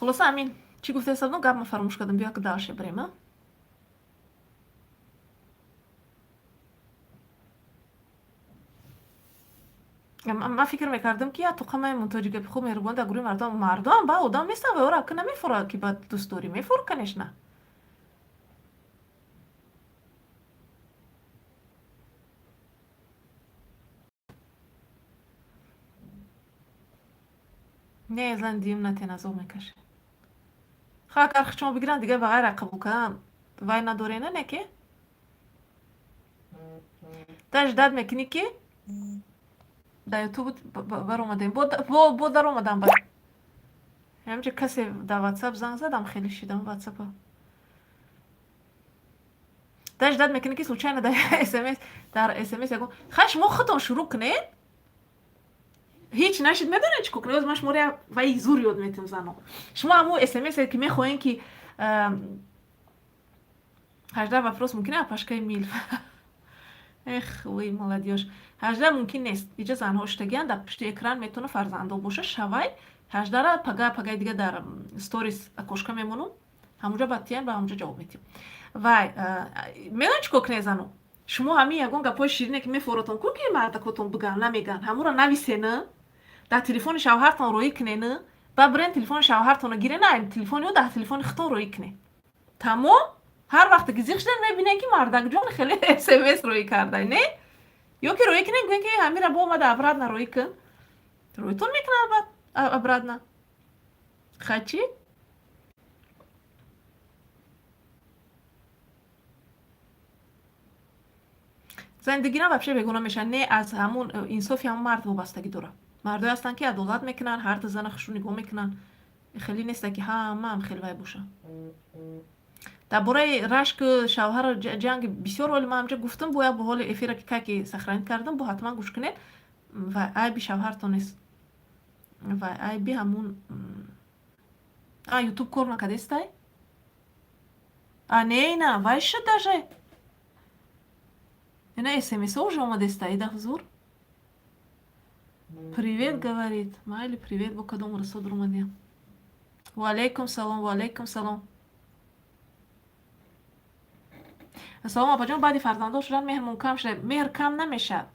Хулоса, ҳамин чӣ гуфта будам, гап ма фаромӯш кардам. Биё, дальше бирем. А ман фикр мекардам, ки я тоқамаи мунтоҷи гапи хуб, меҳрубон дар гурӯҳи мардум. Мардум ба одам нестам ва ора ка намефура, ки ба дӯстдорӣ мефур, конечно. Не, зан диюм натен, азоб мекашед. Ха, агар шумо бигиранд, дигар ба ғайра қабул кардан вай надорена, не ки та ждать мекунӣ, ки дар Ютуб баромадем, бо даромадам. Ба ҳамҷа касе дар Ватсап занг задам, хеле шидам Ватсапа. Та ждать мекунӣ, ки случайно дар смс, дар смс ягон. Хай, шумо худтон шурӯъ кунед, ҳеҷ нашид. Медонед, чӣ кор кунед? Ман шуморо ваи зур ёд метем. Зано, шумо ҳамун смсе, ки мехоҳем, ки 18 вопрос мумкин, апашкаи милф. Эх, вой, молодёжь, 18 мумкин нест. Иҷа занҳо шитагиянд дар пушти экран, метавона фарзандо боша. Шавай, 18-ра пага, пагаи дига дар сторис окошка мемонум, ҳамунҷа ба тиян, ба ҳамунҷа ҷавоб метиҳем. Вай, медонед, чӣ кор кунед, зано? Шумо ҳамин ягон гапҳои ширине, ки мефоротон ку, ки мардакотон биган, намеган, ҳамуро нависена, дар телефони шавҳартон роӣ кунена, ба бирен телефони шавҳартонро гирена, телефони ӯ дар телефони худтон роӣ кунед. Тамом. Ҳар вақте ки зиқ шуден, мебинем, ки мардакҷон хеле смс роӣ карда, не? Ё ки роӣ кунем, гӯем, ки ҳамира бо омада, обратно роӣ кун. Роитон мекунад обратно. Хачи зандагина вообще бегуна мешавад? Не, аз ҳамун инсофи ҳамун мард вобастагӣ дорад. Мардое ҳастанд, ки адолат мекунанд, ҳар ду зана хушрӯ нигоҳ мекунанд. Хеле неста, ки ҳамаам хеле вай бошанд. Дар бораи рашк, шавҳару ҷанги бисёр ҳоли ман ҳамҷа гуфтам. Бо як ҳоли эфира, ки ки сохранить кардам, бо ҳатман гӯш кунед. Ва айби шавҳартон нест ва айби ҳамун. А Ютуб кор накардестай? А не, ина вай шуд, даже ина смсо уже омадеста. Ида ҳузур привет говорит. Майли, привет. Бо кадом расо дуромадиям? Ваалейкум салом, ваалейкум салом. Салом, апаҷон. Баъди фарзанддор шудан меҳрмон кам шуда? Меҳр кам намешавад,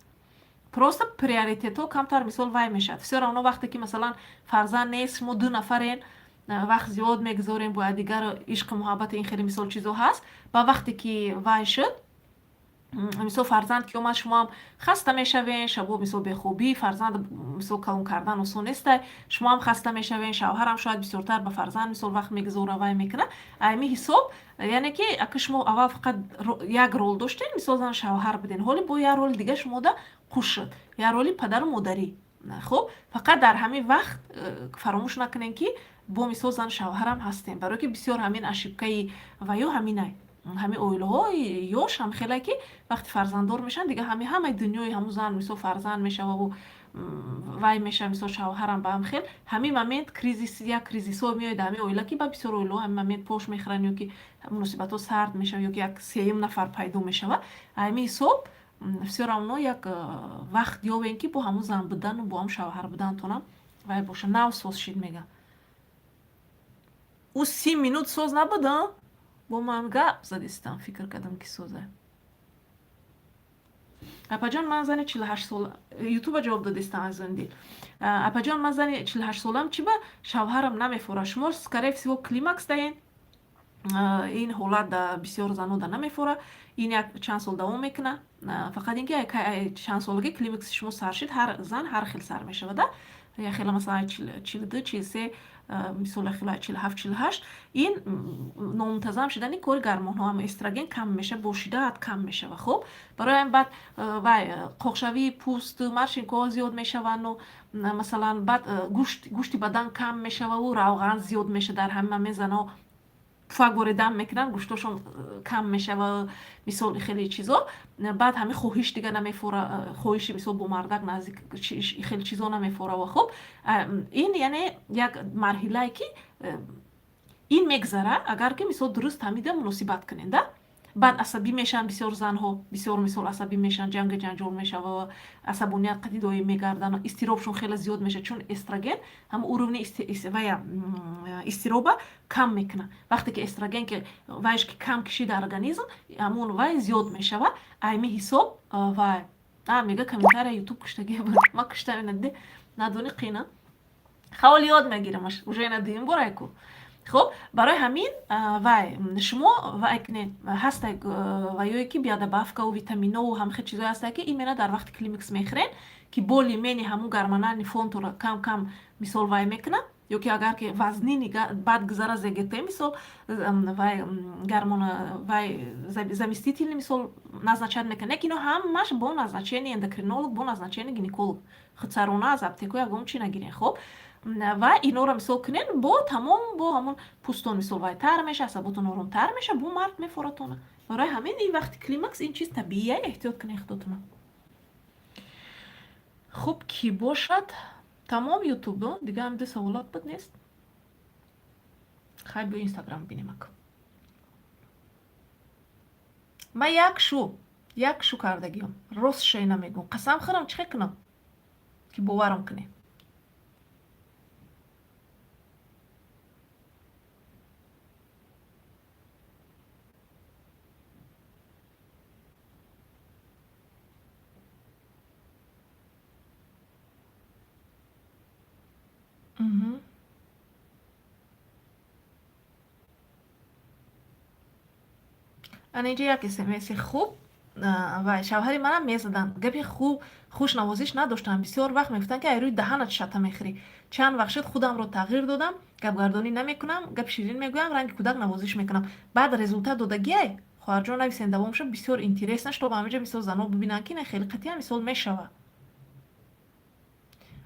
просто приоритетҳо камтар, мисол, вай мешавад. Всё равно, вақте ки, масалан, фарзанд нест, шумо ду нафарен, вақт зиёд мегузорем бо якдигар, ишқу муҳаббати ин хеле, мисол, чизо ҳаст. Ба вақте ки вай шуд, мисол, фарзанд ки омад, шумоам хаста мешавен. Шабо, мисол, бехобӣ, фарзанд, мисол, калон кардан осон нестай. Шумоам хаста мешавен, шавҳарам шояд бисёртар ба фарзанд, мисол, вақт мегузора, вай мекунад. Ами ҳисоб, яъне ки ака шумо аввал фақат як рол доштен, мисол, зан шавҳар буден, ҳоли бо як роли дига шумода қуш шуд, як роли падару модарӣ. Хуб, фақат дар ҳамин вақт фаромӯш накунем, ки бо, мисол, зан шавҳарам ҳастем, барое ки бисёр ҳамин ошибкаи ваё ҳаминай. Ҳамин оилаҳои ёш ҳам хеле, ки вақте фарзанддор мешаванд, дига ҳами ҳамаи дунёи ҳамун зан, мисол, фарзанд мешававу вай мешава, мисол, шавҳарам ба ҳам хел. Ҳамин момент кризис, як кризисҳо меояд ҳамин оила, ки ба бисёр оилаҳо ҳамин момент пош мехӯранд, ё ки муносибатҳо сард мешавад, ё ки як сеюм нафар пайдо мешавад. Ҳамин ҳисоб, всё равно як вақт ёбем, ки бо ҳамун зан будану бо ҳам шавҳар будантонам вай боша. Нав соз шид, мега. Ӯ 30 минут соз набуд, бо ман гап задистам, фикр кардам, ки соза. Апаҷон, ман зани 48 сола. Ютуба ҷавоб додистам, азизони дил. Апаҷон, ман зани 48 солам, чӣ ба шавҳарам намефора? Шумо, скорее всего, климакс даен. Ин ҳолат да бисёр занода намефора. Ин як чанд сол давом мекунад. Фақат ин ки чанд солагӣ климакси шумо сар шид, ҳар зан ҳар хел сар мешавада. Як хела, масалан, 42, 43, мисол, хела 47, 48. Ин номунтазам шудани кори гормонҳо, ам эстроген кам мешава, бо шиддат кам мешава. Хуб, барои ҳамин баъд вай қоқшавии пӯст, морщинкаҳо зиёд мешаванду, масалан, баъд гӯшти бадан кам мешававу равған зиёд мешава. Дар ҳамин момент занҳо пуфак боридан мекунанд, гӯштошон кам мешава, мисол, хеле чизо. Баъд ҳамин хоҳиш дига намефора, хоҳиши, мисол, бо мардак наздик, хеле чизо намефора. Хуб, ин яъне як марҳилае, ки ин мегзара, агар ки, мисол, дуруст ҳамида муносибат кунем да. Баъд асабӣ мешаванд бисёр занҳо, бисёр, мисол, асабӣ мешаванд, ҷангу ҷанҷол мешава, асабоният қади доим мегарданд, изтиробшон хеле зиёд мешавад, чун эстроген ҳам уровни вая. изтироба кам мекунад. Вақте ки эстроген ки вайш ки кам кишида, организм ҳамун вай зиёд мешавад. Айми ҳисоб вай мега, комментария Ютуб куштагия буд, ма куштам. Ина надони қина хавол ёд мегирамаш, уже ина дуюм бор ку. Хуб, барои ҳамин вай шумо вай кунед, ҳаста ваёе ки биодобавкаву витаминову ҳамхел чизое ҳастае, ки именно дар вақти климакс мехӯрен, ки более-менее ҳамун гормональный фонтонро кам кам мисол вай мекунад. Ё ки агар ки вазнини баъд гузара, ЗГТ, мисол, вай гормона, вай заместительный, мисол, назначать мекунад. Лекин ино ҳамаш бо назначение эндокринолог, бо назначение гинеколог, худсарона аз аптекаҳо ягон чи нагирен. Хоб, ва инора мисол кунен, бо тамом бо ҳамон пӯстон, мисол, вайтар меша, асаботон оромтар меша, бо мард мефоратона. Барои ҳамин ин вақти климакс ин чиз табиия, эҳтиёт кунед худотона. Хуб, кӣ бошад? Тамом, Ютуб дига ҳам ду саволот буд, нест. Хай, биё Инстаграм бинемак. Ман як шу кардагиём, ростша ина мегӯм, қасам хӯрам, чӣ хел кунам, ки боварам кунед? Ана инҷа як смси хуб. Ва шавҳари манам мезаданд, гапи хуб, хуш навозиш надоштанд. Бисёр вақт мегуфтанд, ки ай рӯи даҳанат шата мехӯрӣ. Чанд вақт шуд, худамро тағйир додам, гапгардонӣ намекунам, гапи ширин мегӯям, ранги кӯдак навозиш мекунам. Баъд результат додагиай, хоҳарҷон, нависен, давом шуд. Бисёр интересно, что ҳаминҷа, мисол, зано бибинанд, ки не, хеле қатъиян, мисол, мешавад.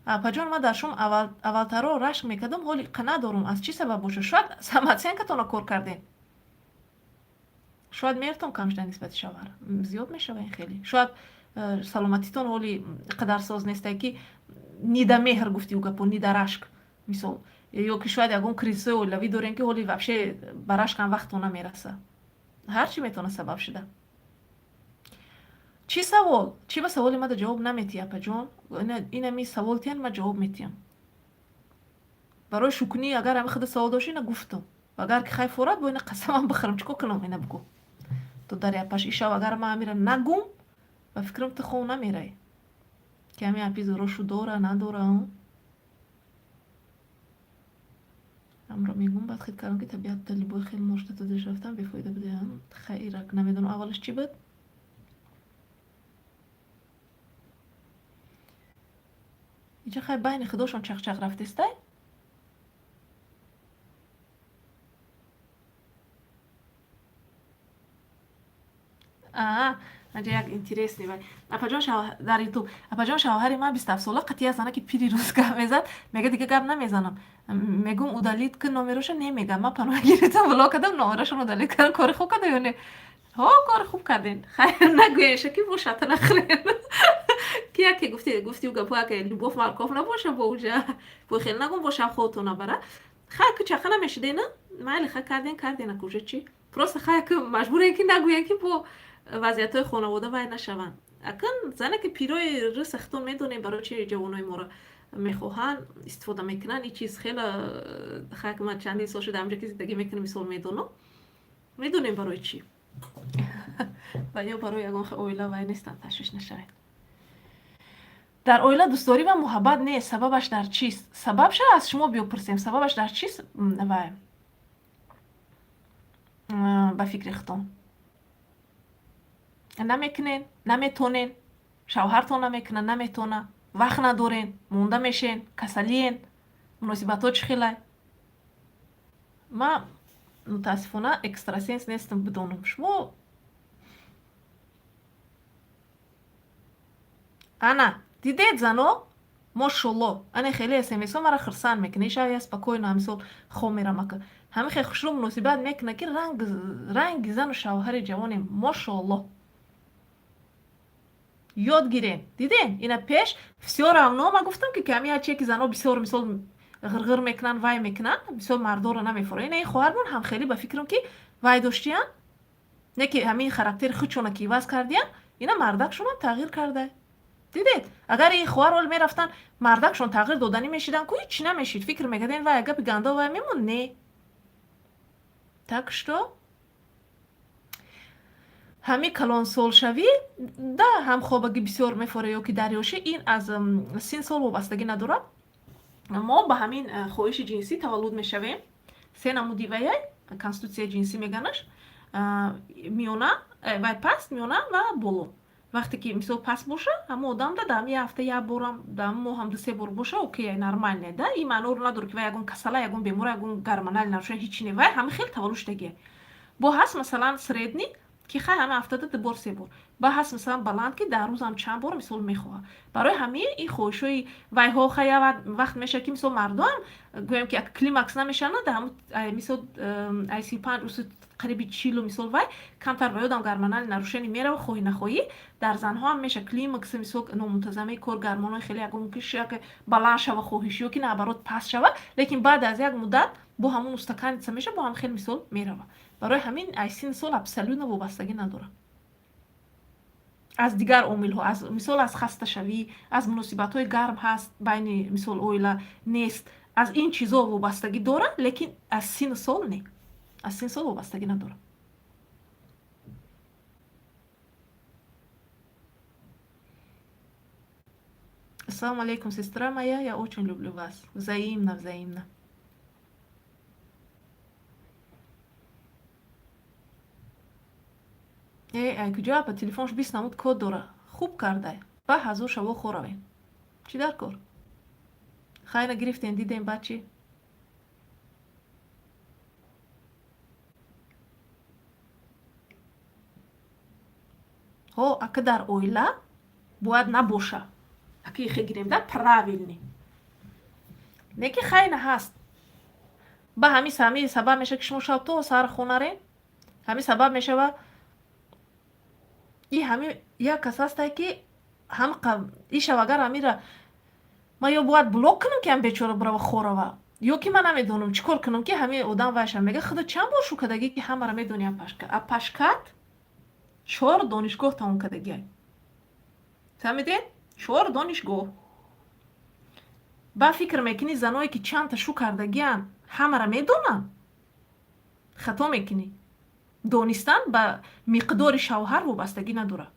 Апаҷон, ман дар шум аввалтарро рашк мекардам, ҳоли қа надорум. Аз чӣ сабаб бошад? Шояд самооценкатонро кор кардем, шояд меҳртон кам шуда нисбати шавҳар, зиёд мешава ин хеле. Шояд саломатитон ҳоли қадар соз нестае, ки ни да меҳр гуфти ӯ гапо, ни да рашк, мисол. Ё ки шояд ягон кризисҳои оилавӣ дорем, ки ҳоли вообще ба рашкам вақтон намераса. Ҳар чӣ метавонад сабаб шуда. Чӣ савол? Чӣ ба саволи мада ҷавоб наметиҳ, апаҷон? Инами савол тиҳан, ман ҷавоб метиҳам. Барои шукунӣ, агар ҳами худа савол дошт, ина гуфтам. Агар ки хай форад, бо ина қасамам бихӯрам, чӣ кор кунам? Ина бигӯ, ту дар япаш ишав. Агар ман амира нагум, ба фикрам, ту хов намерай, ки ҳами апи зорошу дора надора. Амро мегум, баъд хит кардам, ки табиат талибои хеле мошта тадиш рафтам, бефоида буде. Хайрак, намедонам, аввалаш чӣ буд. Иҷа хай, байни худошон чақчақ рафтестай. Аҷа як интересный вай, апаҷон, дар Ютуб. Апаҷон, шавҳари ман 27 сола қатъия занаки пири рӯз гап мезад, мега, дига гап намезанам. Мегум, удалить кун номероша, немегам. Ман паноҳ гирифтам, блок кардам, номерошон удалить кардам. Кори хуб карда ё не? Ҳо, кори хуб карден. Хайр, нагӯеша, ки бошата нахӯрен, ки яке гуфти гапо, яке любовь морковь набоша, бо уҷа бо хел нагум, бо шаб хобтон набара. Хай, ку чақа намешидена, майли, ха, карден, кардена, кужа чӣ. Просто хай, ку маҷбурен, ки нагӯян, ки бо вазъиятҳои хонавода вай нашаванд. Акн зане ки пирои рӯз, хитон медонем, барои чи ҷавонои моро мехоҳанд, истифода мекунанд. Ин чиз хеле хай, ман чандин сол шуда ҳамҷа ки зиндагӣ мекунам, мисол, медонам, медонем барои чӣ. Ва ё барои ягон оила вай нестанд, ташвиш нашавед. Дар оила дӯстдорӣ ва муҳаббат нест, сабабаш дар чист? Сабабша аз шумо биёпурсем, сабабаш дар чист? Вай ба фикри худтон намекунен, наметонен, шавҳартон намекунад, наметона, вақт надорен, монда мешен, касалиен, муносибатҳо чӣ хелай? Ман мутаассифона экстрасенс нестам, бидонам шумо. Ана дидед, зано, мошолло, ане хеле смсҳо мара хурсанд мекунад. Ишав я спокойно, мисол, хоб мерам. Ака ҳами хел хушрӯ муносибат мекунад, ки ранги зану шавҳари ҷавонем, мошолло. Ёд гирен, диден, ина пеш всё равно ман гуфтам, ки ками ҳарчие ки зано бисёр, мисол, ғирғир мекунанд, вай мекунанд, бисёр мардоро намефоранд. Ина ин хоҳармон ҳам хеле, ба фикрам, ки вай доштиян, не ки ҳамин характери худшона ки иваз кардиян, ина мардакшонам тағйир карда. Дидед, агар ин хоҳар ҳол мерафтан, мардакшон тағйир доданӣ мешидан ку, ҳеч намешид. Фикр мекардем, вай гапи гандо вай мемон, не. Так что ҳамин калонсолшавӣ да ҳамхобагӣ бисёр мефора ё ки дарёшӣ, ин аз син сол вобастагӣ надорад. Мо ба ҳамин хоҳиши ҷинсӣ таваллуд мешавем. Се намуди ваяй конститутсияи ҷинсӣ меганаш: миёна, вай паст, миёна ва боло. Вақте ки мисол паст боша, ҳамон одамда дар як ҳафта як борам, дар моҳам ду се бор боша, окей, нормально да. Ин маъноро надорад, ки вай ягон касала, ягон бемора, ягон гормональный нарушение, ҳичи не, вай ҳама хел таваллуд шудагия. Бо ҳаст, масалан, средний, ки хай ҳама ҳафтада ду бор, се бор. Ба ҳаст, масалан, баланд, ки дар рӯзам чанд бор мисол мехоҳад. Барои ҳамин ин хоҳишҳои вайҳо хай вақт мешавад, ки мисол мардуам гӯем, ки климакс намешаванд, дар ҳамун мисол ай 35 рӯзи қариби 40-у, мисол, вай камтар ба ёдам гормональный нарушение мерава, хоҳӣ нахоҳӣ. Дар занҳо ҳам меша климакс, мисол, номунтазамаи кор, гормонҳои хеле ягон мумкин баланд шава хоҳиш ё ки наоборот паст шава, лекин баъд аз як муддат бо ҳамун устаканиться меша, бо ҳам хел мисол мерава. Барои ҳамин ай синни сол абсолютно вобастагӣ надорад. Аз дигар омилҳо, аз мисол, аз хасташавӣ, аз муносибатҳои гарм ҳаст байни мисол оила нест, аз ин чизо вобастагӣ дорад, лекин аз синну сол не, аз синну сол вобастагӣ надорад. Ассалому алейкум, сестра моя, я очень люблю вас. Взаимно, взаимно. Э, ай куҷо, апа? Телефонш 20 намуд код дора. Хуб кардай. Ба ҳазор шаво хоравем. Чӣ дар кор? Хайна гирифтем, дидем, баъд чӣ? Ҳо, ака, дар оила бояд набоша. Ака, ихе гирем да, правильный. Не ки хайна ҳаст. Ба ҳамин ҳамин сабаб мешавад, ки шумо шаб то саҳар хонарем. Ҳамин сабаб мешавад, и ҳамин як кас ҳастай, ки ҳам ишав, агар ҳамира ман ё бояд блок кунам, ки ҳам бечора бирава хорава, ё ки ман намедонам чӣ кор кунам, ки ҳамин одам вайша мега, худо чанд бор шу кардагӣ, ки ҳамаро медони, апашка. Апашкат чор донишгоҳ тамом кардагиай. Фаҳмидед? Чор донишгоҳ. Ба фикр мекунӣ, заное ки чандта шу кардагиан, ҳамаро медонанд? Хато мекунӣ. Донистан ба миқдори шавҳар вобастагӣ надорад.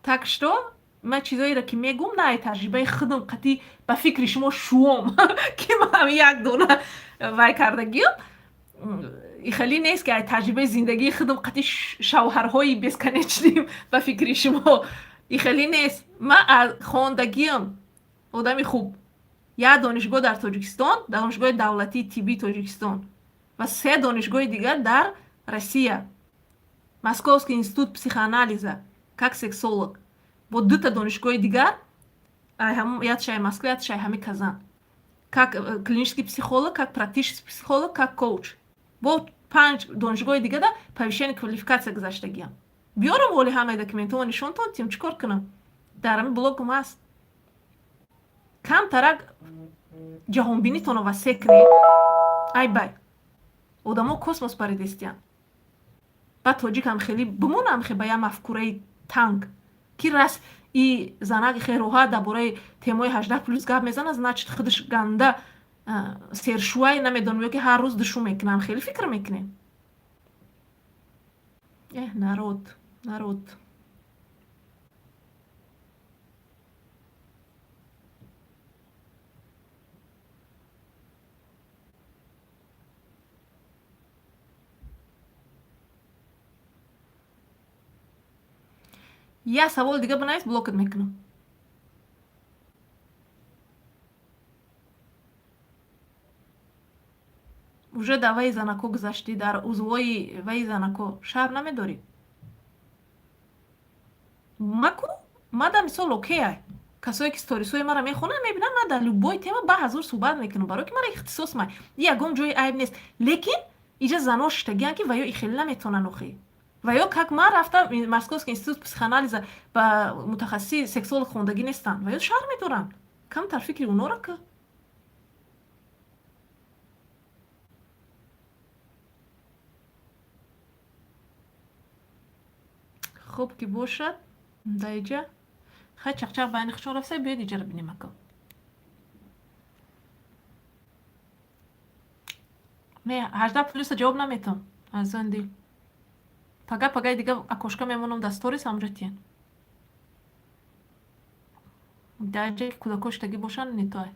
Так что ман чизоеро ки мегӯм, на ай таҷрибаи худам қатъи ба фикри шумо шуом, ки ман як дона вай кардагиам, хеле нест, ки ай таҷрибаи зиндагии худам қатъи шавҳарҳои бесконечный ба фикри шумо ихеле нест. Ман аз хондагиам одами хуб, як донишгоҳ дар Тоҷикистон, донишгоҳи давлатии тиббии Тоҷикистон, ва се донишгоҳи дигар дар Россия, Московский институт психоанализа как сексолог, бо дута донишгоҳи дигар, якшай Москва, якшай ҳами Казан, как клинический психолог, как практический психолог, как коуч, бо панҷ донишгоҳи дигар да повышение квалификация гузаштагиам. Биёрам воли ҳамаи документҳоро нишонтон тим, чӣ кор кунам? Дар ҳами блогам ҳаст. Камтарак ҷаҳонбинитонро васеъ кунед. Ай бай, одамо космос паридестиянд, баъд тоҷикам хеле бимонам хе ба як мафкураи танг, ки рас и занак хе роҳат дар бораи темаи 18+ гап мезанад, значит, худаш ганда сершӯай, намедонам, ё ки ҳар рӯз душу мекунам, хеле фикр мекунем. Эҳ, народ, народ. Як саволи дига бинавис, блокат мекунам. Уже дар ваи занако гузаштӣ, дар узвҳои ваи занако шарм намедорӣ? Маку мада мисол окей, касое ки сторисҳои маро мехонанд, мебинанд, ман дар любой тема ба ҳазур суҳбат мекунам, барое ки мара ихтисос май, ягон ҷои айб нест. Лекин иҷа зано шиштагианд, ки ва ё ихеле наметавонанд охӣ, ва ё как ман рафтам Московский институт психоанализа ба мутахассиси сексолог хондагӣ нестанд, ва ё шарм медоранд. Камтар фикри онора ки. Хуб ки бошад, даиҷа Хай, чақчақ байни хушон рафта, биёед иҷара бинем ака. Не, 18 плюса ҷавоб наметам, азизони дил. Пага, пагаи дига окошко мемонам дар сторис, ҳамҷо тиян. Дар ҷае ки кӯдако шудагӣ бошанд, не той.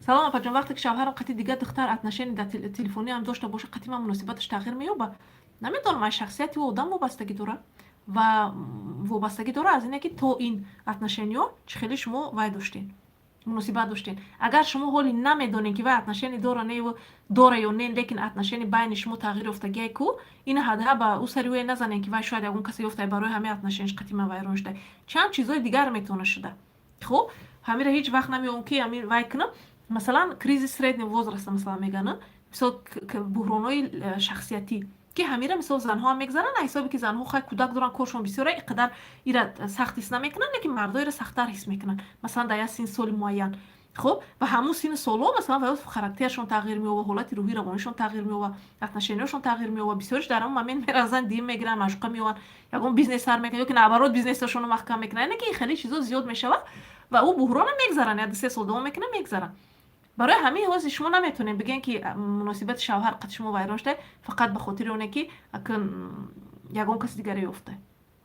Салом, апаҷон, вақте ки шавҳарам қати дигар духтар отношение дар телефониам дошта боша, қати ман муносибаташ тағйир меёбад? Намедонам, аз шахсияти ӯ одам вобастагӣ дорад ва вобастагӣ дорад аз ине, ки то ин отношениҳо чӣ хеле шумо вай доштен, муносибат доштен. Агар шумо ҳоли намедонем, ки вай отношение дора не, дора ё не, лекин отношение байни шумо тағйир ёфтагиай ку, ина ҳадҳа ба ӯ сари ӯе назанем, ки вай шояд ягон касе ёфтай, барои ҳамин отношенияш қати ман вайрон шуда. Чанд чизҳои дигар метавона шуда. Хуб, ҳамира ҳеҷ вақт намеом, ки ҳамин вай кунам. Масалан, кризис среднего возраста, масалан, мегӯянд, мисол, буҳронҳои шахсиятӣ, ки ҳамира, мисол, занҳо ҳам мегзаранд, ҳисоби ки занҳо хай кӯдак доранд, коршон бисёра, ин қадар ира сахт ҳис намекунанд, лекин мардо ира сахттар ҳис мекунанд, масалан, дар як синни соли муайян. Хуб, ва ҳамун синни солҳо, масалан, ва характершон тағйир меёбад, ҳолати рӯҳӣ равонишон тағйир меёбад, отношенияшон тағйир меёбад. Бисёриш дар ҳамон момент меразанд, дим мегиранд, маъшуқа меёбанд, ягон бизнес сар мекунанд ё ки наоборот бизнесашонро маҳкам мекунанд. Яъне ки хеле чизо зиёд мешавад ва ӯ буҳрона мегзаранд, як 2-3 сол давом мекунад, мегзаранд. Барои ҳамин ҳозир шумо наметавонед бигӯед, ки муносибати шавҳар қати шумо вайрон шуда фақат ба хотири оне, ки ягон каси дигаре ёфта.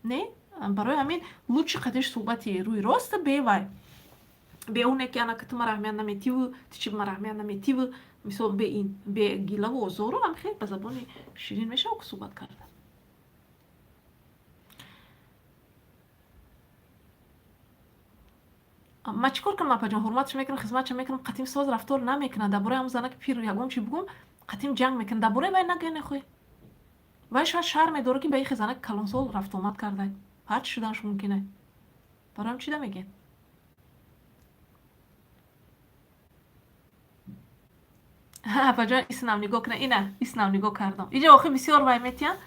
Не, барои ҳамин лучше қатиш суҳбати рӯи роста, бевай, бе оне ки анака ту мара аҳамият наметиву, ту чи мара аҳамият наметиву, мисол, бе ин, бе гилаву озору, ҳам хел ба забони ширин мешава суҳбат карда. Ман чӣ кор кунам, апаҷон? Ҳурматш мекунам, хизматша мекунам, қатим соз рафтор намекунад. Дар бораи ҳамун занаки пир ягон чи бугум, қатим ҷанг мекунад. Дар бораи вай нагӯя, нехоҳӣ. Вай шояд шарм медорад, ки ба ихе занаки калонсол рафтуомад кардай. Ҳарчи шуданаш мумкин ай. Барои ҳам чӣ да мегӯед? Апаҷон, иснам нигоҳ кунед, ина иснам нигоҳ кардам. Иҷа охир бисёр вай метиҳанд.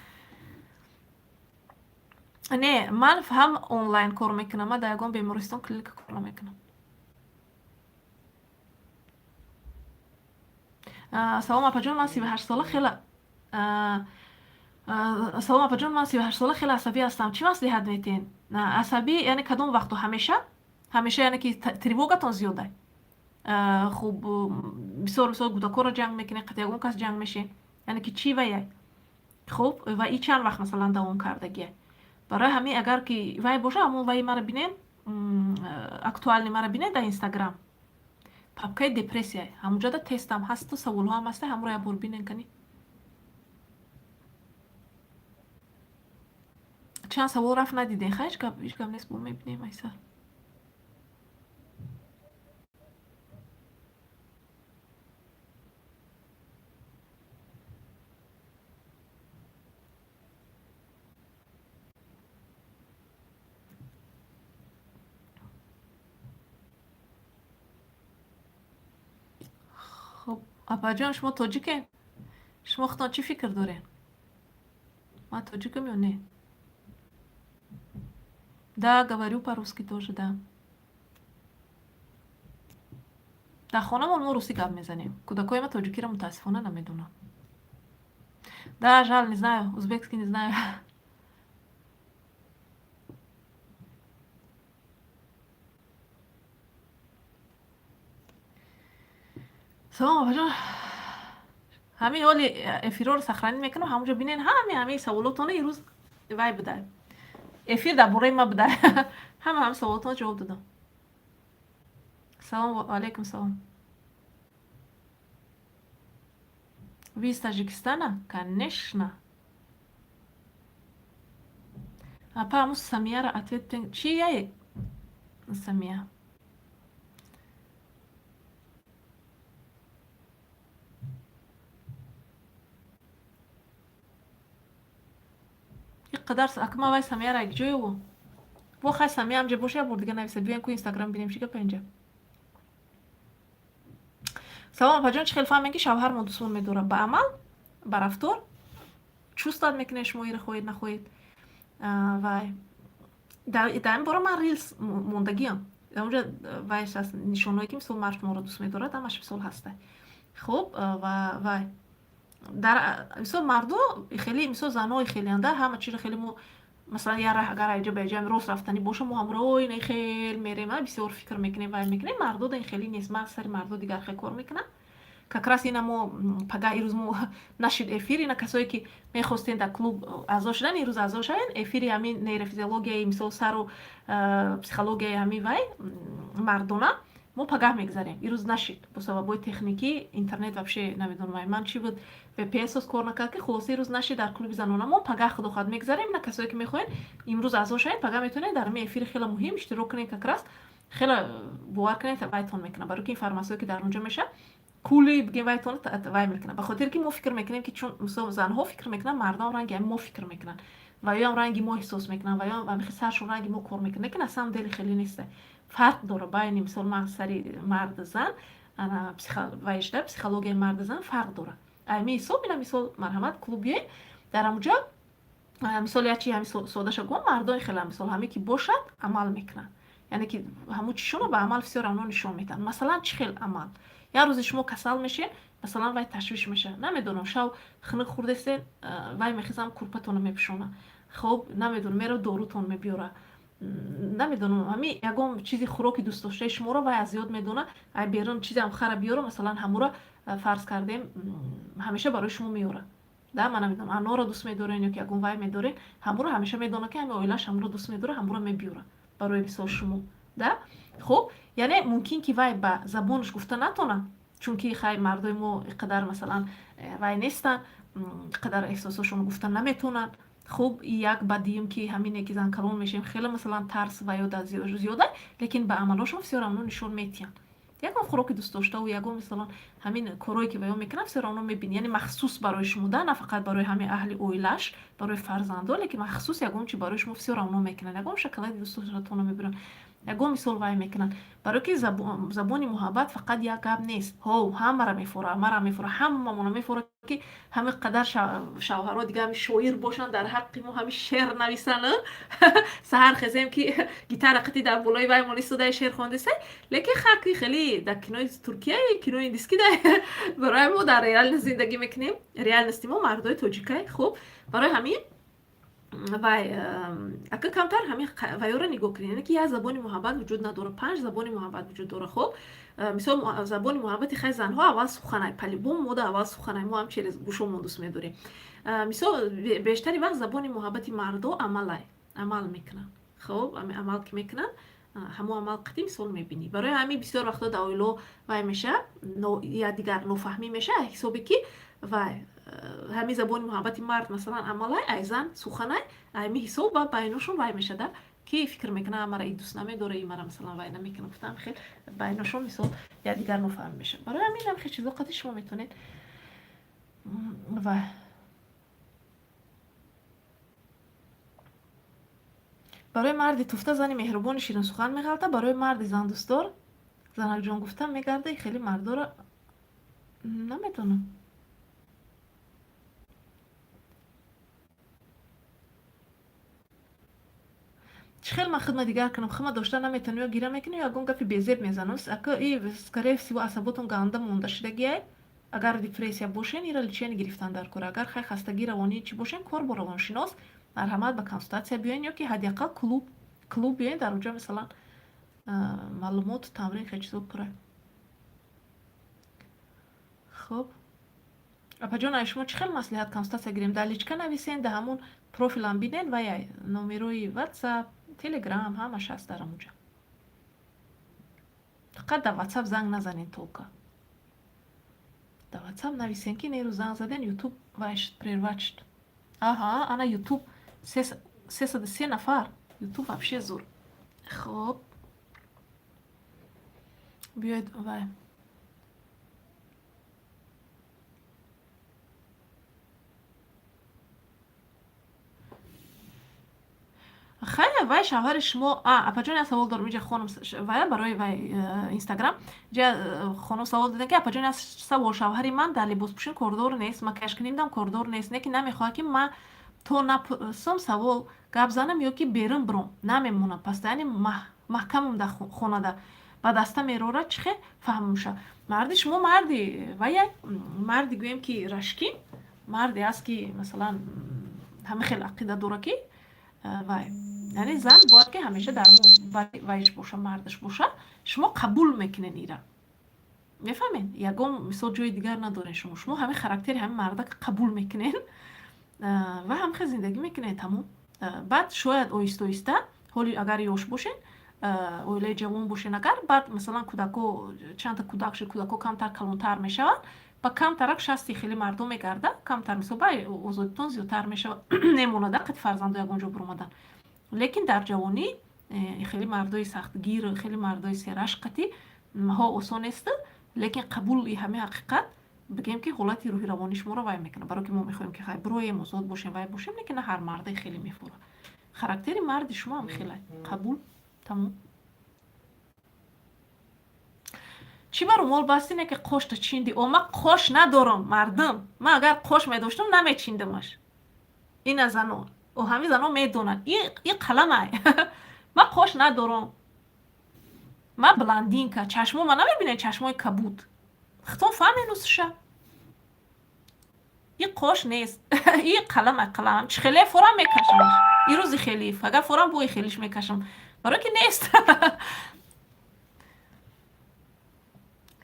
Не, ман ҳам онлайн кор мекунам, ман дар ягон бемористон, клиника кор намекунам. Салом, апаҷон, ман 38сола хела, салом, апаҷон, ман 38сола, хеле асабӣ ҳастам, чӣ маслиҳат метиҳед? Асабӣ яъне кадом вақту? Ҳамеша, ҳамеша, яъне ки тревогатон зиёда? Хуб, бисёр, мисол, кӯдакҳоро ҷанг мекунед, қати ягон кас ҷанг мешед, яъне ки чӣ ваяй? Хуб, ва и чанд вақт, масалан, давом кардагия? Барои ҳамин, агар ки вай боша, ҳамон ваи мара бинен, актуальный мара бинед дар Инстаграм, папкаи депрессия, ҳамунҷода тестам ҳасту саволҳоам ҳаста, ҳамонро як бор бинен кани. Чанд савол рафт, надиден. Хай, ҳеҷ гап нест, бо мебинем айсар. Хуб, апаҷон, шумо тоҷикен? Шумо худтон чӣ фикр доред? Ман тоҷикам ё не? Да, говорю по-русски тоже, да. Дар хонамон мо русӣ гап мезанем. Кӯдакҳои ма тоҷикиро, мутаассифона, намедонанд. Да, жаль, не знаю узбекский, не знаю. Салом, апаҷон. Ҳамин ҳоли эфирҳоро сохранить мекунам, ҳамонҷо бинен ҳамаи саволотона. Ирӯз вай буда, эфир дар бораи ма буда, ҳама саволотона ҷавоб додам. Салом алейкум, салом. Вы из Таджикистана? Конечно. Апа, ҳамун Самияро ответ. Чи яе Самия? Иқадар акма вай Самияра як ҷоеву бо. Хай, Самия ҳамҷа боша, як бор дига нависа. Биёем ку Инстаграм, бинем чӣ гапа инҷа. Салом, апаҷон, чӣ хел фаҳмем, ки шавҳар мо дӯстмон медорад? Ба амал, ба рафтор чувствовать мекунед шумо, ира хоҳед, нахоҳед. Вай дар ин бора ман рилс мондагиам, онҷа вайш аст, нишонҳое, ки мисол мард шуморо дӯст медорад, ҳамаш, мисол, ҳаста. Хуб, ва вай Дар мисол мардо хеле, мисол занҳои хелеанда ҳама чиро хеле мо, масалан, як раҳ агар айҷа ба иҷа рост рафтанӣ боша, мо ҳамроҳ ина хел мерем, бисёр фикр мекунем, вай мекунем. Мардо ин хеле нест. Ман сари мардо дигар хел кор мекунам. Как раз ина мо пага, ирӯз мо нашид эфир. Ина касое ки мехостен дар клуб аъзо шудан, ирӯз аъзо шавен. Эфири ҳамин нейрофизиологияи, мисол, сару психологияи ҳамин вай мардона мо пагаҳ мегзарем. Ирӯз нашид бо сабабҳои техникӣ, интернет вообще намедонам ай ман чӣ буд, VPN кор накард, ки хулоса ирӯз нашид дар клуби занона. Мо пагаҳ, худо хоҳад, мегзарем. На касое ки мехоҳед имрӯз аъзо шавед, пагаҳ метавонед дар ҳамин эфири хеле муҳим иштирок кунед. Как раз хеле, бовар кунед, вайтон мекунад, барои ки информатсияе ки дар онҷо мешавад, кулли бигем, вайтон вай мекунад. Ба хотире ки мо фикр мекунем, ки чун мисол занҳо фикр мекунанд, мардон ранги ҳами мо фикр мекунанд ва ёам ранги мо эҳсос мекунанд ва ёам ҳамихи саршон ранги мо кор мекунад, лекин на самом деле хеле нест. Фарқ дора байни, мисол, сари марду зан, вайшда психологияи марду зан фарқ дора. Ами ҳисоб ина, мисол, марҳамат, клуб биёед. Дар ҳамуҷа, мисол, як чи ҳами содаша гум, мардои хела, мисол, ҳаме ки бошад, амал мекунанд, яъне ки ҳамун чишонро ба амал всё равно нишон медиҳанд. Масалан, чӣ хел амал? Як рӯзе шумо касал мешед, масалан, вай ташвиш мешавад. Намедонам, шав хунук хӯрдестед, вай мехезам, курпатонро мепӯшона. Хоб, намедонам, меро дорутон мебиёра. Намедонам, ҳами ягон чизи хӯроки дӯстдоштаи шуморо вай аз ёд медона, ай берун чизеам хара биёра, масалан, ҳамура, фарз кардем, ҳамеша барои шумо меёра. Да, ман намедонам, анорро дӯст медорен ё ки ягон вай медорен, ҳамуро ҳамеша медона, ки ҳами оилааш ҳамуро дӯст медора, ҳамуро мебиёра барои, мисол, шумо. Да, хуб, яъне мумкин ки вай ба забонаш гуфта натонад, чунки хай, мардои мо иқадар, масалан, вай нестанд, иқадар эҳсосошонро гуфта наметонанд. Хуб, як ба дуюм ки ҳамине ки занкалон мешавем, хеле, масалан, тарс ва ё зиёда, лекин ба амалошон всё равно нишон метиҳанд. Ягон хӯроки дӯстдоштаву ягон, мисалан, ҳамин корое ки ва ё мекунанд, всё равно мебинӣ, яъне махсус барои шумо, да, на фақат барои ҳамин аҳли оилааш, барои фарзандо, лекин махсус ягон чи барои шумо всё равно мекунанд. Ягон шоколади дӯстдоштатонро мебиранд, ягон, мисол, вай мекунанд. Барое ки забони муҳаббат фақат як гап нест. Ҳо, ҳамаро мефора, мара мефора, ҳамамонро мефора, ки ҳамин қадар шавҳаро дига ҳами шоир бошанд, дар ҳаққи мо ҳами шеър нависанд. Саҳар хезем, ки гитара қити дар болои вай мон истодаи, шеър хондесай. Лекин хаки хеле дар кинои Туркия, кинои индиски да барои мо дар реальность зиндагӣ мекунем. Реальности мо мардои тоҷикай. Хуб, барои ҳамин вай ака камтар ҳамин вайёро нигоҳ кунед, яъне ки як забони муҳаббат вуҷуд надорад, панҷ забони муҳаббат вуҷуд дорад. Хуб, мисол, забони муҳаббати хай занҳо аввал суханай, по-любому мода аввал суханай, мо ҳам через гӯшомон дӯст медорем. Мисол, бештари вақт забони муҳаббати мардо амалай, амал мекунанд. Хуб, амал ки мекунанд, ҳамон амал қати, мисол, мебинӣ. Барои ҳамин бисёр вақтҳо дар оило вай меша, якдигар нофаҳмӣ меша, ҳисобе ки вай ҳамин забони муҳаббати мард, масалан, амалай, ай зан суханай. Ами ҳисоб ба байношон вай мешада, ки фикр мекунад, мара и дӯст намедора, и мара, масалан, вай намекунад. Гуфтам, хел байношон, мисол, якдигар нофаҳмӣ мешавад. Барои ҳамин ҳам хел чизо қати шумо метавонед ва барои марди туфта зани меҳрубони ширинсухан меғалта, барои марди зандӯстдор занакҷон гуфта мегарда. Хеле мардоро наметонам. Чӣ хел ман хидмат дигар кунам? Хидмат дошта наметавонам, ё гира мекунам, ё ягон гапи безеб мезанам. Ака, и скорее всего асаботон ганда монда шудагиай. Агар депрессия бошен, ира лечение гирифтан дар кор. Агар хай хастагии равонӣ чӣ бошен, кор бо равоншинос. Марҳамат, ба консултатсия биёен ё ки ҳадди ақал клуб биёен. Дар онҷо, масалан, маълумоту тамрин, хел чизо пурра. Хуб, апаҷон, ай шумо чӣ хел маслиҳат, консултатсия гирем? Дар личка нависен, дар ҳамон профилам бинен ва яй номерои Ватсап, Телеграм, ҳамаш ҳаст дар ҳамонҷа. Фақат дар Ватсап занг назанен, только дар Ватсап нависен, ки нерӯ занг заден, Ютуб вай шуд, прервать шуд. Аҳа, ана Ютуб 303 нафар. Ютуб вообще зур. Хуб, биёед вай. Хайр, вай шавҳари шумо. Апаҷон, як савол дорам. Инҷа хонум вая барои вай Инстаграм инҷа хонум савол додем, ки апаҷон, як савол: шавҳари ман дар либоспӯшин кордор нест, макияжкунидам кордор нест, не ки намехоҳад, ки ман то напурсам, савол гап занам ё ки берун биром, намемонам, постоянно маҳкамам дар хонада ба даста мерорад. Чӣ хел фаҳмам ша? Марди шумо марди вая, марди гӯем ки рашкӣ. Марде ҳаст, ки масалан ҳама хел ақида дора, ки вай, яъне зан бояд ки ҳамеша дар вайш боша, мардаш боша. Шумо қабул мекунен ира, мефаҳмед? Ягон мисол ҷои дигар надорен шумо. Шумо ҳамин характери ҳамин мардака қабул мекунен ва ҳамхел зиндагӣ мекунен, тамом. Баъд шояд оҳиста оҳиста, ҳоли агар ёш бошен, оилаи ҷавон бошен, агар баъд масалан кӯдако, чандта кӯдак шуд, кӯдако камтар калонтар мешаванд, ба камтарак шасти хеле мардум мегарда, камтар мисол ба озодитон зиёдтар мешавад, немонада қати фарзандо ягон ҷо биромадан. Лекин дар ҷавонӣ хеле мардои сахтгир, хеле мардои серашк қати ҳо осон нест, лекин қабули ҳамин ҳақиқат, бигем, ки ҳолати рӯҳи равонии шуморо вай мекунад. Барое ки мо мехоҳем, ки хай бироем, озод бошем, вай бошем, лекин на ҳар марде хеле мефурад. Характери марди шумо ҳам хеле қабул, тамом. Чӣ ба румол бастине, ки қошта чинди? О, ман қош надорам, мардум. Ман агар қош медоштам, намечиндамаш. Ина зано, о, ҳамин зано медонанд, и қаламай. Ман қош надорам, ман блондинка, чашмо ма намебинед, чашмои кабуд, хитон фаҳменусша. И қош нест, и қаламай, қалам. Чӣ хеле форам мекашамаш и рӯзи хелиф, агар форам бои хелиш мекашам, барое ки нест.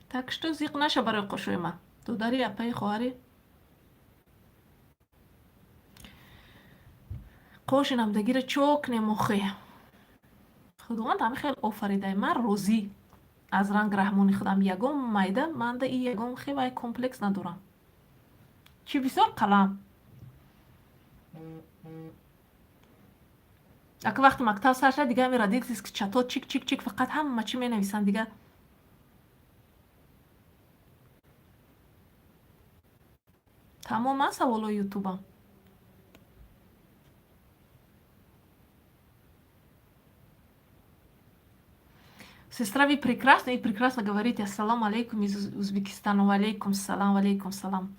Так что зиқ наша барои қошои ман, додари, апаи, хоҳари. Қоши намдагира чокнем охи. Худованд ҳами хел офаридай. Ман розӣ аз ранг раҳмони худам, ягон майда манда и ягон хевай комплекс надорам. Чӣ бисёр қалам. Ака вақти мактаб сар шад, дига ҳами родительский чато чик чик чик, фақат ҳама чӣ менависанд дига. Тамоман саволҳои ютубам. Сестра, вы прекрасны и прекрасно говорите. Ассаламу алейкум из Узбекистана. Валейкум салам, валейкум салам.